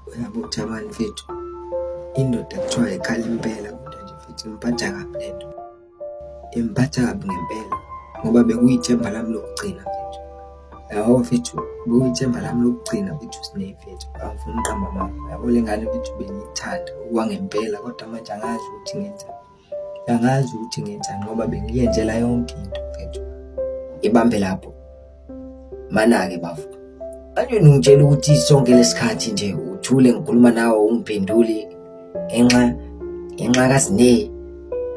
Uyabo Thabani mfethu, indoda kuthiwa ikhala impela kodwa nje mfethu imphatha kabi le nto. Imphatha kabi ngempela ngoba bekuyithemba lami lokugcina mfethu. Yabo mfethu, bekuyithemba lami lokugcina mfethu uSne mfethu, angifuni ukuqamba amanga. Yabo le ngane mfethu bengiyithanda okwangempela kodwa manje angazi ukuthi ngenzani. Angazi ukuthi ngenzani ngoba bengiyenzela yonke into mfethu. Ibambe lapho. Mana-ke bafo. Manje wena ungitshela ukuthi sonke lesikhathi nje uthule ngikhuluma nawe ungiphenduli ngenxa ngenxa kaSne.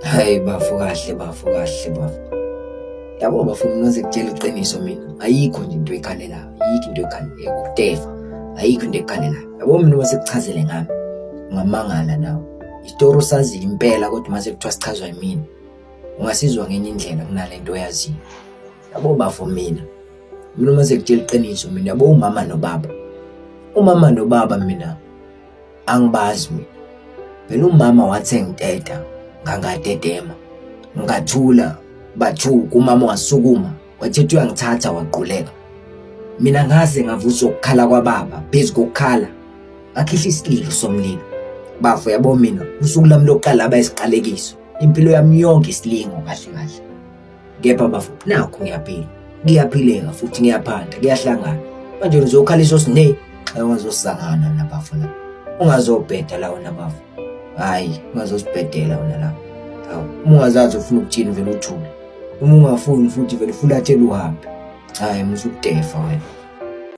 Hayi bafo kahle bafo kahle bafo. Yabo bafo mina ngizokutshela iqiniso mina. Ayikho nje into ekhalelayo. Ayikho into ekhalelayo ukutefa. Ayikho into ekhalelayo. Yabo mina uma sekuchazele ngami ungamangala nawe. Isitori usazi impela kodwa uma sekuthiwa sichazwa yimina ungasizwa ngenye indlela kunale nto oyaziyo. Yabo bafo mina, mina uma sekutshela iqiniso mina yabo umama nobaba. Umama nobaba mina angibazi mina. Phela umama wathi engiteta ngangatetema ngathula bathuka umama wasukuma wathetha uyangithatha waquleka. Mina ngaze ngavuswa ukukhala kwababa phezu kokukhala ngakhihla isililo somlilo. Bafo yabo mina usuku lami lokuqala laba isiqalekiso. Impilo yami yonke isilingo kahle kahle. Kepha bafo nakho ngiyaphila. Kuyaphileka futhi ngiyaphanda kuyahlangana. Manje ngizokhalisa osine xa ungazosangana nabafo la. Ungazobheda la wena bafo. Hayi ungazosibhedela wena la. Hawu uma ungazazi ufuna ukuthini vele uthule. Uma ungafuni futhi vele fulathela uhambe. Hayi musa ukudefa wena.